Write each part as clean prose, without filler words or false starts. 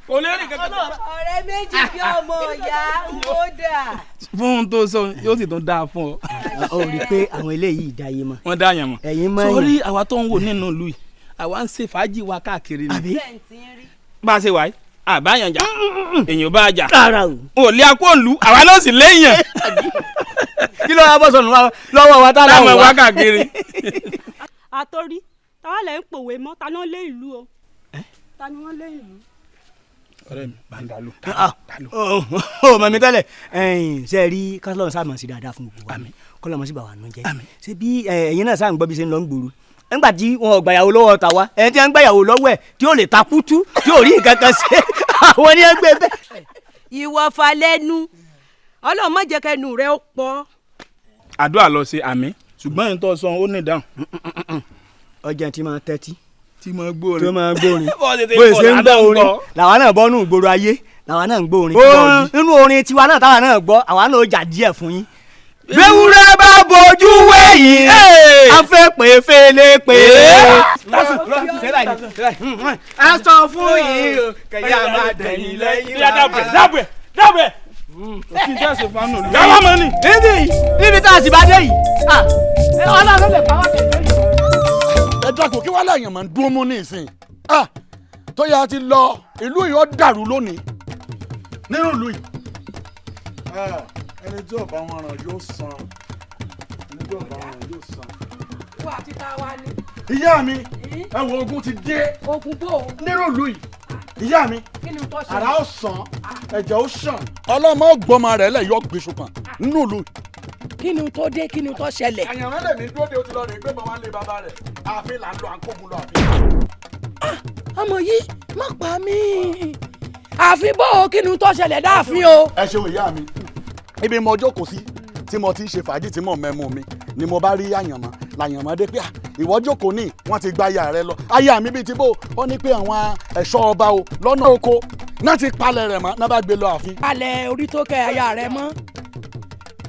Kò lè rìn kankan. Ọ̀rẹ́ méjì bí ọmọ ìyá ń kó dà. Fún un tó sọ yóò sì tún dáa fún ọ. Ó rí i pé àwọn eléyìí dáyé mọ́. Wọ́n dá yàn mọ́. Ẹ̀yin mọ́ yàn. Sórí àwa tó ń wò nínú ìlú yìí, àwa ń ṣe fàájì wa káàkiri ni. Àbí? Bá a ṣe wà yìí, àbáyàn jà, èèyàn bá a jà. Rárá o. Ò lé akó ìlú, àwa náà sì léèyàn. Kí ló wá bọ́ sọnù lọ́wọ́ wa tá láwọn wá káàkiri. Àtòrí, táwa lẹ̀ ń pòwe mọ́, ta ló lé ìlú o? Ta ni wọ́n lé ìlú? Ọ̀rẹ́ mi, bá ń dàlú. Ó mọ̀ mi tẹ́lẹ̀, ṣe rí kọ́lọ́n sáà mọ̀ sí dáadáa fún gbogbo wa, kọ́lọ́n mọ̀ sí bàwá nù jẹ́. Ṣé bí ẹ̀yin náà sáà ń gbọ́ bí ṣe ń lọ ń gbòòrò? Nígbà tí wọn ò gbàyàwó lọ́wọ́ ta wa, ẹni tí wọ́n ń gbàyàwó lọ́wọ́ ẹ̀ tí ò lè ta kútú, tí ò rí nǹkan kan ṣe, àwọn ni ẹ gbé bẹ́ẹ̀. Ìwọ fa lẹ́nu, Ọlọ́run má jẹ́ kẹnu rẹ ó pọ̀. Àdúrà lọ ṣe àmì, ṣùgbọ́n ẹni tó sọ ó ní ìdáhùn. Ọjà tí máa tẹ́tí. Tí máa gbórin. Tí máa gbórin. Bó ṣe ń gbọ́ orin làwa náà bọ́ nù ìgboro ayé, làwa náà ń gbọ́ orin. Nínú orin tiwa náà táwa náà gbọ́, àwa náà ó jà díẹ̀ fún yín. Béwúrẹ́ bá bojú wẹ̀yìn, a fẹ́ pè fele pè. A sọ fún yín o, kẹ̀yà máa dẹ̀yìn lẹ́yìn wa. Dábẹ̀ dábẹ̀. Òfin tí a ṣe fún àánú. Yàrá mọ́ ni. Níbi tá a sì bá dé yìí, Ọlọ́run lè pa wá kẹ̀kẹ́ yìí. Ẹ dákun, kí wàá láyàn máa ń dúró mú ní ìsìn tó yà á ti lọ ìlú yìí ó dàrú lónìí nínú ìlú yìí. Ẹni tí ò bá wọn ràn yóò san, ẹni tí ò bá wọn ràn yóò san. Wà á ti ta wa ni. Ìyá mi, ẹ wo ogun ti dé. Ogun bò. Nínú ìlú yìí, ìyá mi, àrà ó sàn, ẹ̀jẹ̀ ó sàn. Ọlọ́mọ gbọ́mọ rẹ̀ lẹ̀ yọ gbèsò kan nínú ìlú yìí. Kí ni tó dé, kí ni tó ṣẹlẹ̀? Àyànrán lèmi dúró de, o ti lọ rè gbé bàbá lé bàbá rẹ̀, ààfin là ń lọ, à ń kógun lọ ààfin. Ọmọ yìí má pa mí. Ààfin bò ó, kí ni tó ṣẹlẹ̀ dáàfin o? Ẹ ṣeun ìyá mi, ibi mo jókòó sí tí mo ti ń ṣe fàájì tí mo mẹ́mu mi ni mo bá rí àyànmọ́ làyànmọ́ dé pé ìwọ jókòó ní wọ́n ti gba aya rẹ lọ. Aya mi bíi ti bó, ó ní pé àwọn ẹ̀ṣọ́ ọba o lọ́nà oko náà ti palẹ̀ rẹ̀ mọ́, náà bá gbé lọ ààfin. Palẹ̀ orí tó kẹ́ aya rẹ mọ́,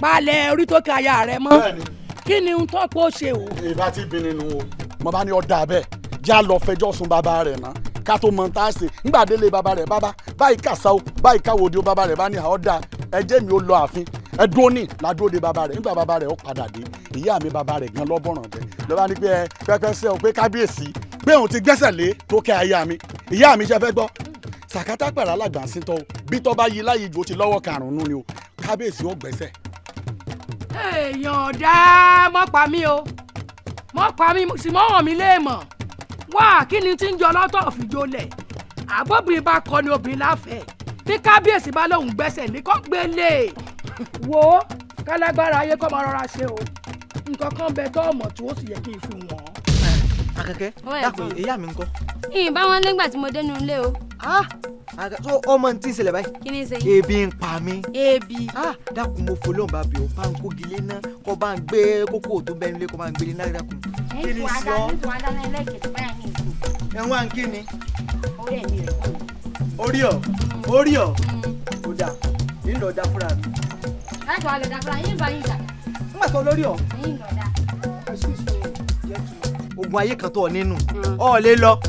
palẹ̀ orí tó kẹ́ aya rẹ mọ́. Kí ni n tó pọ̀ ṣe o. Ìbá ti bí nínú o, mo bá ní ọ̀dà bẹ́ẹ̀ já lọ fẹjọ́ sùn bàbá rẹ̀ ná ká tó mọ tá a ṣe. Nígbà délé bàbá rẹ̀, bàbá báyìí kàṣà o, báyìí káwọ́ di o, bàbá rẹ̀ bá ní ọ̀dà ẹjẹ́ mi ó lọ ààfin, ẹ dúró ní ládúró de bàbá rẹ̀. Nígbà bàbá rẹ̀ ó padà dé, ìyá mi bàbá rẹ̀ gan lọ́bọ̀ràn jẹ ló bá ní pé ẹ pẹ́pẹ́ sẹ́ o pé kábíyèsí pé òun ti gbẹ́sẹ̀ lé tó kẹ́ aya mi. Ìyá mi ṣe fẹ́ gbọ́ sàkátà pẹ̀rẹ̀ alàgbà sí tọ́ o, bí tọ́ bá yí láyé ju o ti lọ́wọ́ karùn-ún ni o, kábíyèsí ó gbẹ́sẹ̀. Èèyàn dá mọ́ pa mí o, mọ́ pa mí sì mọ́ hàn mí léèmọ̀ wá. Kí ni tí ń jọ lọ́tọ̀ fìjọlẹ̀? Àbóbìnrin bá kọ ni obìnrin láfẹ̀ẹ́, bí kábíyèsí bá lóun gbẹ́sẹ̀ ní kó gbélé. Wo kálágbára ayé kọ́ máa rọra ṣe o, nǹkan kan bẹ tó ọmọ tí ó sì yẹ kí n fi wọ́n. Akẹ́kẹ́, dákun, ìyá mi ńkọ́? Ìyìn bá wọn nígbà tí mo dénú ilé o. So ọmọ tí ń ṣẹlẹ̀ báyìí. Kí ni ṣe? Ebi ń pa mí. Ebi. Dákun, mo fọlọ́n bá bí o, bá ń kógi lé náà, kó bá ń gbé kókó tó bẹ́ẹ̀ nílé, kó bá ń gbélé náà, dákun. Kí ni sí ọ? Ẹ wá ń kí ni? Orí ọ, orí ọ, ó dà, ń lọ da fúnra mi. Láti wá lọ da fúnra yín bá yín jà. Nígbà tó lórí ọ. Yín lọ da. Ogun ayé kan tó ọ nínú, ọ lè lọ.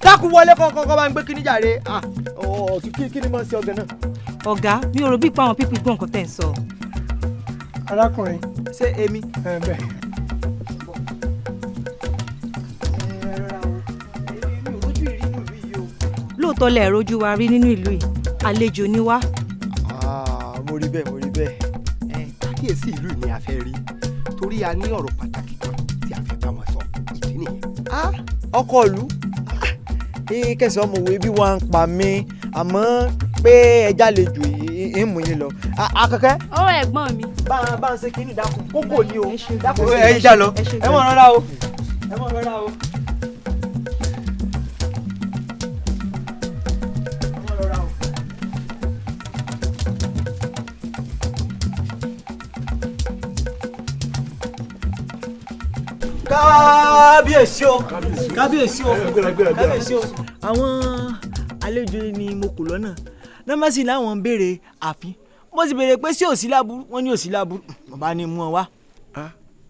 Dákun wọlé kọ́kọ́ bá ń gbé kíní jàre. Kí ni mo ń ṣe ọ̀gá náà? Ọ̀gá, mi ò rò bí pa àwọn pípì gbọ́ nǹkan tẹ̀ ń sọ. Arákùnrin. Ṣé èmi? Ẹ bẹ́ẹ̀. Lóòótọ́ lẹ rojú wa rí nínú ìlú yìí, àlejò ni wá. Mo rí bẹ́ẹ̀, mo rí bẹ́ẹ̀. Kábíyèsí ìlú ni a fẹ́ rí, torí a ní ọ̀rọ̀ pàtàkì kan tí a fẹ́ bá wọn sọ, ìdí nìyẹn. Ọkọ ìlú kẹsàn-án ọmọwé bí wọ́n ń pa mí, àmọ́ pé ẹja lè jù ń mú yín lọ. Akẹ́kẹ́. Ó ẹ̀gbọ́n mi. Bá a ń ṣe kínní dákun, kókò ni o. Dákun ẹ já lọ, ẹ mọ̀ rárá o, ẹ mọ̀ rárá o. Kábíyèsí o, kábíyèsí o, kábíyèsí o. Àwọn àlejò ni mo kò lọ́nà nọ́mọ́sí làwọn ń béèrè ààfin, mo sì béèrè pé sí òsì láburú, wọ́n ní òsì láburú, mo bá ní mú wọn wá.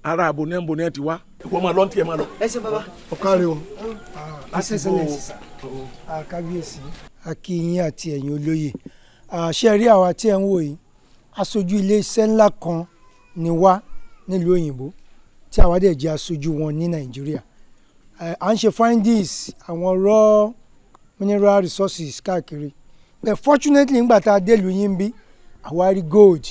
Ara àbò ní ẹ̀ǹbò ní ẹ̀ ti wá, ìwọ máa lọ ní tiẹ̀ máa lọ. Ẹ ṣe bàbá. Ọ̀kàrẹ̀ o. Kábíyèsí. A kí yín àti ẹ̀yin olóyè. Àṣẹ rí àwa tí ẹ̀ ń wò yìí, aṣojú iléeṣẹ́ ńlá kan ni wá nílùú òyìnbó tí àwa dẹ̀ jẹ́ aṣojú wọn ní Nàìjíríà. À ń ṣe findings àwọn raw mineral resources káàkiri, but fortunately, nígbà tá a délùú yín bí, àwa rí gold.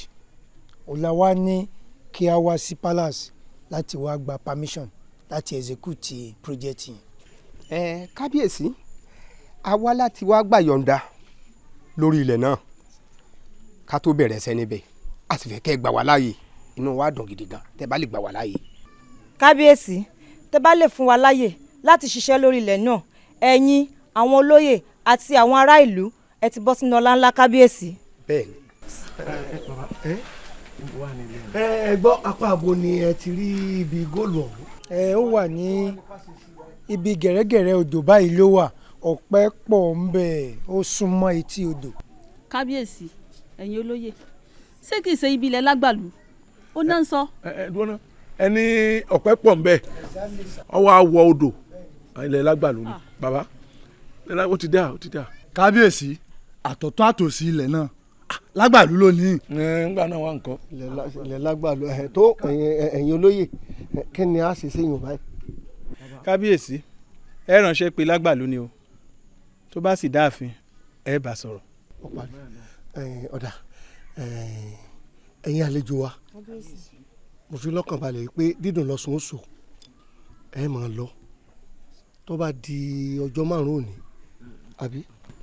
Òun wá ní kí a wá sí palace láti wá gba permission láti execute project yẹn. Ẹ kábíyèsí, a wá láti wá gbà yọ̀ǹda lórí ilẹ̀ náà ká tó bẹ̀rẹ̀ ẹsẹ̀ níbẹ̀. A sì fẹ́ kẹ́ ẹ gbà wá láàyè. Inú wa dùn gidi gan tẹ́ bá lè gbà wá láàyè. Kábíyèsí, tẹ́ bá lè fún wa láyè láti ṣiṣẹ́ lórí ilẹ̀ náà, ẹ̀yin, àwọn olóyè àti àwọn ará ìlú, ẹ ti bọ́ sínú ọlá ńlá, kábíyèsí. Bẹ́ẹ̀ni. Ẹ gbọ́, apá àbo ni ẹ ti rí ibi góòlù ọ̀hún? Ẹ ó wà ní ibi gẹ̀rẹ́gẹ̀rẹ́ odò báyìí ló wà. Ọ̀pẹ pọ̀ ń bẹ̀, ó súnmọ́ etí odò. Kábíyèsí, ẹ̀yin olóyè, ṣé kìí ṣe ibi ilẹ̀ lágbàlú ó náà ń sọ? Ẹ ẹ dúró náà, ẹni ọ̀pẹ pọ̀ ń bẹ̀, ọwọ́ àwọ̀ odò, ilẹ̀ lágbàlú ni bàbá. Ó ti dá, ó ti dá. Kábíyèsí, àtọ̀tún àtòsí ilẹ̀ náà, lágbàlú ló ní. Ńgbà náà wà nǹkan. Ilẹ̀ lágbàlú ẹ̀ tó. Ẹ̀yin olóyè, kí ni a ṣe sẹ́yìn báyìí? Kábíyèsí, ẹ ránṣẹ́ pé lágbàlú ni o. Tó bá sì dáàfin, ẹ bá sọ̀rọ̀. Ọ̀dà, ẹ̀yin àlejò wa, mo fi lọ́kàn balẹ̀ pé dídùn lọ́sùn ó sò. Ẹ máa lọ, tó bá di ọjọ́ 5 òní, àbí?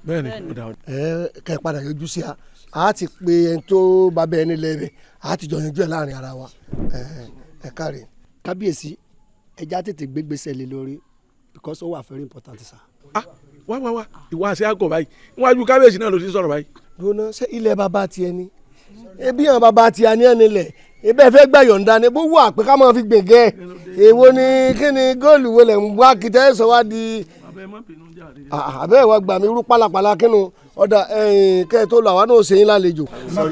Bẹ́ẹ̀ni, ọ̀dà. Ẹ kẹ́ ẹ padà yọjú sí a. A ti pe ẹni tó bá bẹ ẹni lẹ́rẹ̀, a ti jọ yanjú ẹ láàrin ara wa. Ẹ káre. Kábíyèsí, ẹja tètè gbégbèsè lé lórí because ó wà very important, sir. Ah, wá wá wá, ìwà àṣẹ àgọ báyìí, níwájú kábíyèsí náà ló ti sọ̀rọ̀ báyìí. Gbóná, ṣé ilẹ̀ bàbá tiẹ̀ ni? Ebi hàn bàbá tiẹ̀ ní ẹni lẹ̀ ebe ẹ fẹ́ gbà yọ̀ǹda ni bó wà pé ká máa fi gbègẹ́. Èwo ni kí ni góòlù wo lẹ̀ ń wá kìtẹ́ sọ wá di àbẹ́ ìwà gbà mí rú pálapàla kínú? Ọ̀dà, kẹ́ ẹ tó lọ, àwa náà ṣe yín lálejò.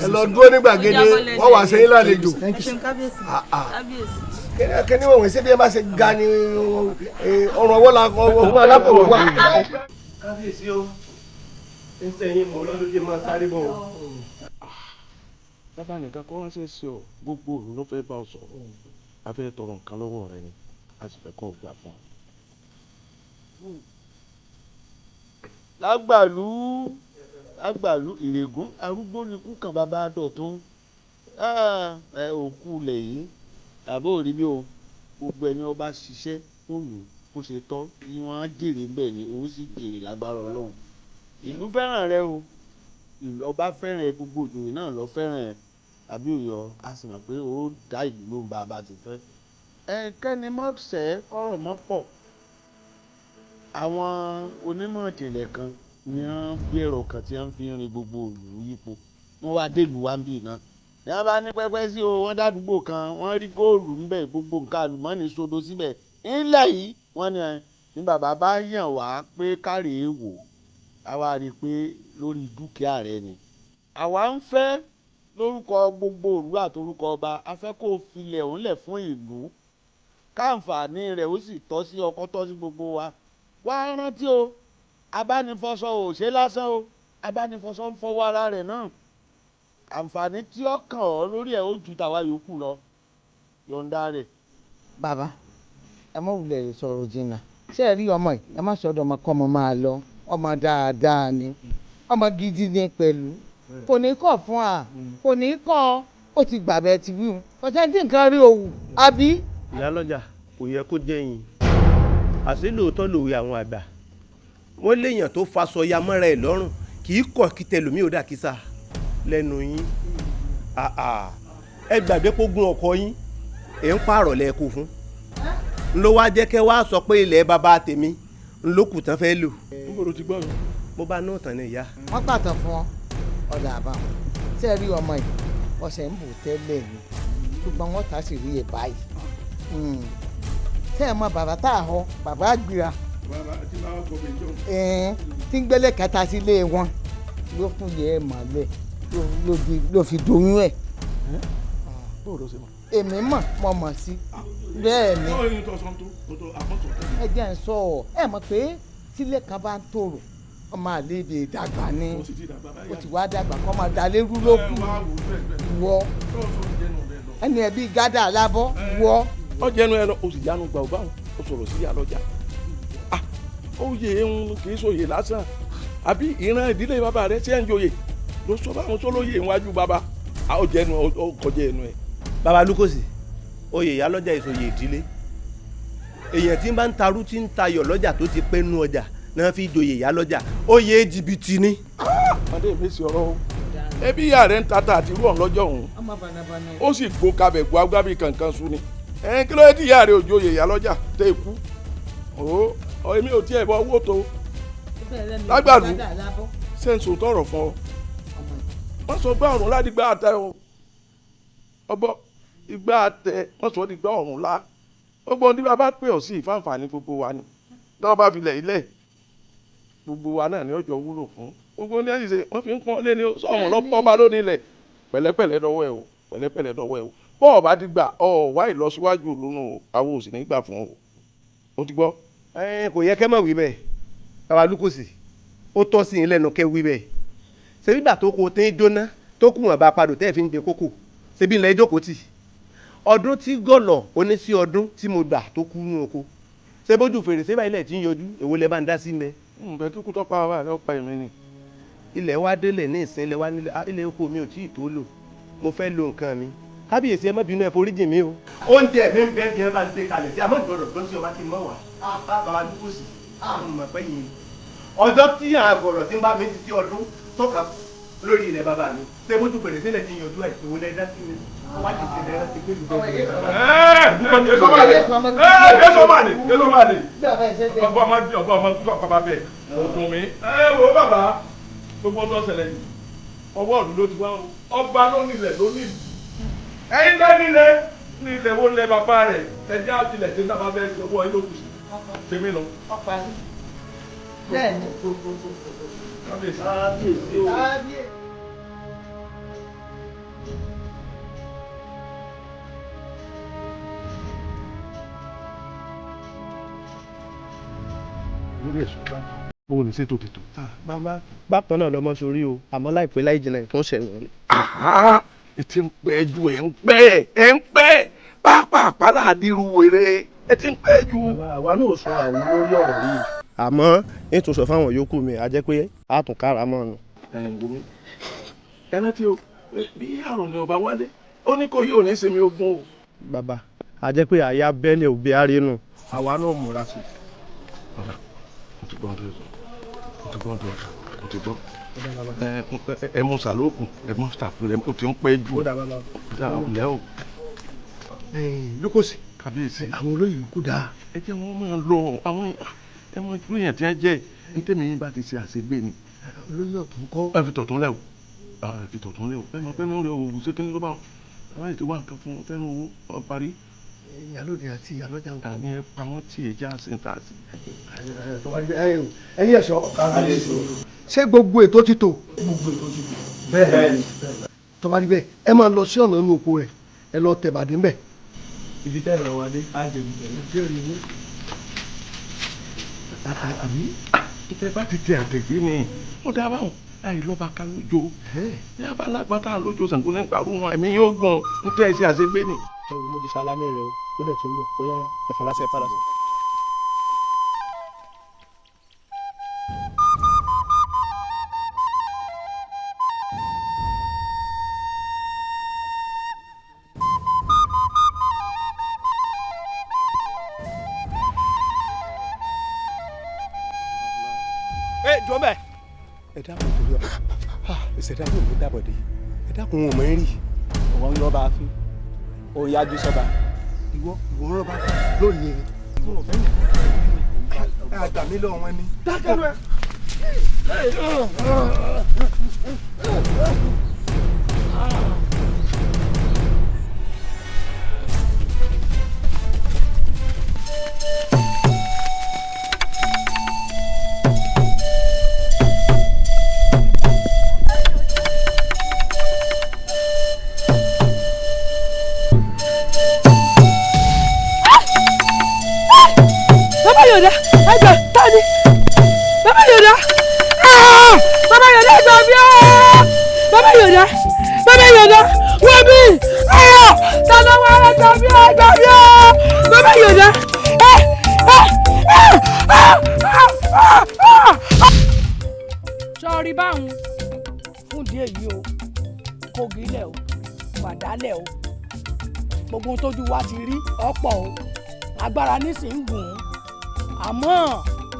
Ẹ lọ dúró ní gbàgede, wọ́n wà ṣe yín lálejò. Kí ni wọ́n ṣe bí ẹ bá ṣe ga ni ọrùn ọwọ́ la ọwọ́ alákọ̀wé wa. Kábíyèsí o, ń sẹ́yìn mọ́ lóde máa sáré bọ̀ o. Bàbá nìkan kọ́ ránṣẹ́ sí ọ, gbogbo òru ló fẹ́ bá ọ sọ̀rọ̀. A fẹ́ tọrọ nǹkan lọ́wọ́ rẹ ni, a sì fẹ́ kọ́ ọ gbà fún ọ. Lágbàlú, lágbàlú, ìrègùn arúgbó ni kú kan bàbá dọ̀tún ẹ òkú ilẹ̀ yìí tàbí òrí bí o. Gbogbo ẹni ọba ṣiṣẹ́ fún ìlú kó ṣe tọ́ ni wọ́n á jèrè bẹ́ẹ̀ ni òun sì jèrè lágbára Ọlọ́run. Ìlú fẹ́ràn rẹ o, ọba fẹ́ràn ẹ, gbogbo òjòyè náà lọ fẹ́ràn ẹ, àbí òyọ? A sì mọ̀ pé ó dá ìlú lóhùn bá a bá ti fẹ́. Ẹ kẹ́ni mọ́ sẹ́ kọ́rọ̀ mọ́ pọ̀. Àwọn onímọ̀ ìjìnlẹ̀ kan ni wọ́n gbé ẹ̀rọ kan tí wọ́n fi ń rin gbogbo ìlú yípo. Wọ́n wá délùú wa ń bì náà ní wọ́n bá ní pẹ́pẹ́ sí o. Wọ́n dádúgbò kan, wọ́n rí góòlù ńbẹ̀, gbogbo nǹkan àlùmọ́ọ́nì sodo síbẹ̀ ńlẹ̀ yìí. Wọ́n ní ní bàbá bá yàn wá pé káre wò, àwa rí i pé lórí dúkìá rẹ ni àwa ń fẹ́. Lórúkọ gbogbo ìlú àtorúkọ ọba, a fẹ́ kó o filẹ̀ òun lẹ̀ fún ìlú, káǹfààní rẹ̀ ó sì tọ́ sí ọkọ́, tọ́ sí gbogbo wa. Wá rántí o, abánifọṣọ ò ṣe lásán o. Abánifọṣọ ń fọwọ́ ara rẹ̀ náà. Àǹfààní tí ó kàn ọ́ lórí ẹ̀ ó ju tàwa yòókù lọ. Yọ̀ǹda rẹ̀. Bàbá, ẹ mọ̀ wulẹ̀ sọ̀rọ̀ jìnnà. Ṣé ẹ rí ọmọ yìí? Ẹ má sọ̀dọ̀ ọmọ kọ́, ọmọ máa lọ. Ọmọ dáadáa ni, ọmọ gidi ni pẹ̀lú. Kò ní kọ̀ fún wa, kò ní kọ̀. Ó ti gbà bẹ́ẹ̀ ti wí kò sẹ́ni tí nǹkan rí òwú àbí. Ìyálọ́jà, kò yẹ kó jẹ́ yín. Àṣé lóòótọ́ lòwe àwọn àgbà, wọ́n léèyàn tó faṣọ ya mọ́ra ẹ̀ lọ́rùn kì í kọ̀ kí tẹlòmíì ó dà kísà lẹ́nu yín. Ẹ gbàgbé kó gún ọkọ yín ẹ̀ ń pààrọ̀ lẹ́ẹ̀kọ́ fún ń ló wá jẹ́ kẹ́ wá sọ pé ilẹ̀ bàbá tèmi ń ló kù tán fẹ́ lò. Níbo ló ti gbọ́ yọ? Mo bá náà tán ní ìyá. Wọ́n pàtàn fún ọ. Ọ̀dà àbáwọn, ṣé ẹ rí ọmọ yìí, ọ̀sẹ̀ ń bò tẹ́lẹ̀ ni, ṣùgbọ́n wọ́n ta sì rí ẹ̀ báyìí. Ṣé ẹ mọ bàbá tá a họ, bàbá àgbìrà tí ń gbélé kẹta sílé wọn ló fún yẹ ẹ mọ́lẹ̀ ló fi doyún ẹ̀? Bóò ló ṣe mọ̀? Èmi mọ̀, mo mọ̀ sí bẹ́ẹ̀ ni. Ẹ jẹ́ ń sọ ọ́, ẹ mọ̀ pé tílé kan bá ń tòrò Ọmọ àlebè dàgbà ni, ó ti wá dàgbà kọ́ máa da lérú ló kù. Wọ ẹni ẹbí gádà alábọ́ wọ. Ọ jẹnu ẹ lọ, o sì jánu gbà ó báwọn ó sọ̀rọ̀ sí ìyá lọ́jà. Oyè ń kì í sòyè lásán, àbí ìran ìdílé bàbá rẹ tí ẹ ń joyè ló sọ báwọn tó lóye iwájú bàbá, ó jẹnu ó kọjá ẹnu ẹ. Bàbá Lukosi, oyè ìyá lọ́jà ìsòyè ìdílé. Èèyàn tí ń bá ń tarú tí ń tayọ̀ lọ́jà tó ti pẹ́ nú ọjà náà fi joyè ìyá lọ́jà, oyè jìbìtì ni. Adé mi sì ọ̀rọ̀ o, ẹbí ìyá rẹ̀ ń tata àti irú ọ̀hún lọ́jọ́ òun, ó sì gbó kabẹ̀ gbó agbábí kankan sú ni. Kí ló dé tí ìyá rẹ̀ ò joyè ìyá lọ́jà tẹ́ ikú? Ó èmi ò tiẹ̀ bọ owó tó lágbàlú sẹ́ǹsì tọrọ fún ọ. Wọ́n sọ gbá ọ̀run ládìgbà àtẹ o, ọbọ ìgbà àtẹ wọ́n sọ dìgbà ọ̀run lá. Gbogbo ohun tí bàbá pè ọ́ sí ìfáǹfààní gbogbo wa ni, tí wọ́n bá filẹ̀ ilẹ̀ gbogbo wa náà ni ọjọ́ wúlò fún. Gbogbo ní ẹ̀yìn ṣe wọ́n fi ń pọ́n lé ní sọ̀rọ̀ lọ́pọ̀ bá lónìí ilẹ̀. Pẹ̀lẹ́pẹ̀lẹ́ dọwọ́ ẹ̀ o, pẹ̀lẹ́pẹ̀lẹ́ dọwọ́ ẹ̀ o. Bọ́ọ̀ bá ti gbà ọ wá ìlọsíwájú lónà àwọn òsì ní gbà fún ọ. O ti gbọ́. Kò yẹ kẹ́ mọ̀ wí bẹ́ẹ̀ bàbá Lukosi, ó tọ́ sí yín lẹ́nu kẹ́ wí bẹ́ẹ̀. Ṣebí ìgbà tó kó tí ń jóná tó kù wọ́n bá padò tẹ́ ẹ̀ fi ń gbé kókò, ṣebí ilẹ̀ ìjókòó tì. Ọdún tí gọ̀lọ̀ oníṣí ọdún tí mo gbà tó kú nínú oko, ṣé bójú fèrèsé báyìí lẹ̀ tí ń yọjú, èwo lẹ bá ń dá sí mẹ́. Ǹbẹ kíkú tọ́pa wa rẹ ọ̀pá èmi ni. Ilẹ̀ wa délẹ̀ ní ìsìn, ilẹ̀ wa nílẹ̀, ilẹ̀ oko mi ò tí ì tó lò, mo fẹ́ lo nǹkan mi. Kábíyèsí ẹ má bínú, ẹ foríjì mi o. Oúnjẹ mi ń bẹ́ẹ̀ bí ẹ bá ń ṣe kalẹ̀ sí, àmọ́ ìgbọ́dọ̀ gbọ́n sí ọba kí n mọ̀ wá. Bàbá Lukosi, mo mọ̀ pé yìí. Ọjọ́ tí àgọ̀rọ̀ tí ń bá mi ti sí ọdún tọ́ka lórí ilẹ̀ bàbá mi, ṣé bójú fèrèsé lẹ̀ ti yànjú ẹ̀, ìwọ lẹ dá sí mi. Wá ti ṣe lẹ́rọ ti gbé lùbẹ́. Èso máa lè, èso máa lè. Ọba ọmọ bí ọba ọmọ bàbá bẹ̀, ọdún mi. Ẹ wo bàbá, gbogbo ọdún ọ̀sẹ̀lẹ̀ yìí, ọwọ́ ọ̀dún ló ti wá o. Ọba ló nílẹ̀ ló nílẹ̀. Ẹyin lẹ́ nílẹ̀ nílẹ̀ wo lẹ bàbá rẹ̀, ẹ̀jẹ̀ àtìlẹ̀ tí bàbá bẹ́ẹ̀ ṣe owó ẹ̀ ló kù sí. Tèmi lọ. Bẹ́ẹ̀ni. Kábíyèsí. Kábíyèsí o. Lórí ẹ̀sùn bá bóun ní ṣètò tètò. Bàbá bákan náà lọmọ sórí o, àmọ́ láìpẹ́ láì jìnnà ìtún ṣẹlẹ̀ ni. Ẹ ti ń pẹ́ ju, ẹ̀ ń pẹ́, ẹ̀ ń pẹ́ pápá láàdírú wèrè, ẹ ti ń pẹ́ ju. Àwa náà sọ àwọn lórí ọ̀rọ̀ yìí. Àmọ́ ètò sọ fáwọn yòókù mi, a jẹ́ pé a tún kára mọ́ nu. Ẹ rántí o, bí àrùn ni ọba wálé, ó ní kò yóò ní sinmi ogun o. Bàbá, a jẹ́ pé àyà bẹ́lẹ̀ òbí arínú. Àwa náà múra sí i. Mo ti gbọ́ ọdún, mo ti gbọ́ ọdún, mo ti gbọ́. Ẹ mú sàlóògùn, ẹ mú sàfúrẹ́, ó ti ń pẹ́ jù. Ǹlẹ́ o. Lukosi. Kábíyèsí. Àwọn olóyè kú dáa. Ẹ jẹ́ wọ́n máa lọ àwọn ẹ mọ ìpínyàn tí wọ́n jẹ́ ní tèmi yín bá ti ṣe àṣegbè ni. Olóyè ọ̀tún kọ́. Ẹ fi tọ̀tún lẹ̀ o, ẹ fi tọ̀tún lẹ̀ o, ẹ mọ pé ní òwò ṣé kí ni ló bá wọn. Àwọn ètò wà nǹkan fún fẹ́ràn owó ọ parí. Ìyálóde àti ìyálọ́jà ń kọ́. Àní ẹ pa wọ́n tí èjá ṣe ń ta sí. Ẹ̀yin ẹ̀ṣọ́, ṣé gbogbo ètò ti tò? Gbogbo ètò ti tò. Bẹ́ẹ̀ tó bá rí bẹ́ẹ̀, ẹ máa lọ sí ọ̀nà inú oko rẹ̀, ẹ lọ tẹ̀bàdé ńbẹ̀. Ibi tẹ́ ẹ̀rọ wa dé, á jẹ gbogbo ẹ̀. Àbí tẹ bá ti tẹ àtẹ̀gbé ni ó dá báwọn láì lọ́ba ká lójó ní abala tá a lójó Ṣàngó ní ìparú wọn, ẹ̀mí yóò gbọ̀n ń tẹ́ ẹ sí àṣegbé ni. Ẹ wo mo ti sálámì rẹ o, ó dẹ̀ ti ń bọ̀, ó yá ẹ fọláṣẹ fọláṣẹ. Jọ bẹ́ẹ̀. Ẹ dákun torí ọ, ìṣẹ̀dá yóò ní dàbọ̀dé, ẹ dákun wọn ò mọ̀ ń rí. Òun ń lọ́ba fín, òun yájú sọ́ba. Ìwọ ìwọ ń rọ́bà lónìí ni. Ìwọ ò fẹ́ nìkan. Ẹ àgbà mi lọ́wọ́ wọn ni. Dákẹ́ lọ ẹ. Bàbá Yọ̀dá, ẹgbẹ́ tani? Bàbá Yọ̀dá, Bàbá yọ̀dá gbà mí o! Bàbá yọ̀dá! Bàbá yọ̀dá! Wọ́n mi! Tọ́lá wà á gbà mí o! Gbà mí o! Bàbá yọ̀dá! Sọ̀rí báwọn fún díẹ̀ yìí o, kògìlẹ̀ o, fàdálẹ̀ o, gbogbo ohun tójú wa ti rí ọ̀pọ̀ o, agbára nísìnyí ń gùn ún, àmọ́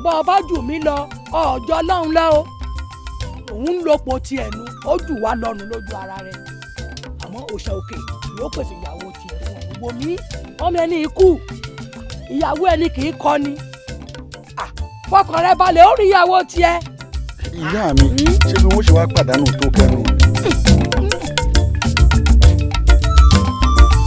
bọ́ ọ bá jù mí lọ ọjọ́ lọ́hùn lọ o, òun ń lòpọ̀ tiẹ̀ nu, ó jù wá lọ́nu lójú ara rẹ̀, àmọ́ òòṣà òkè yóò pèsè ìyàwó tiẹ̀ fún ọ. Wò mí, ọmọ ẹni ikú, ìyàwó ẹni kì í kọ́ni, fọkàn rẹ balẹ̀, ó rí ìyàwó tiẹ̀. Ìyá mi, ṣé bí wọ́n ṣe wá pàdánù tó kẹrin?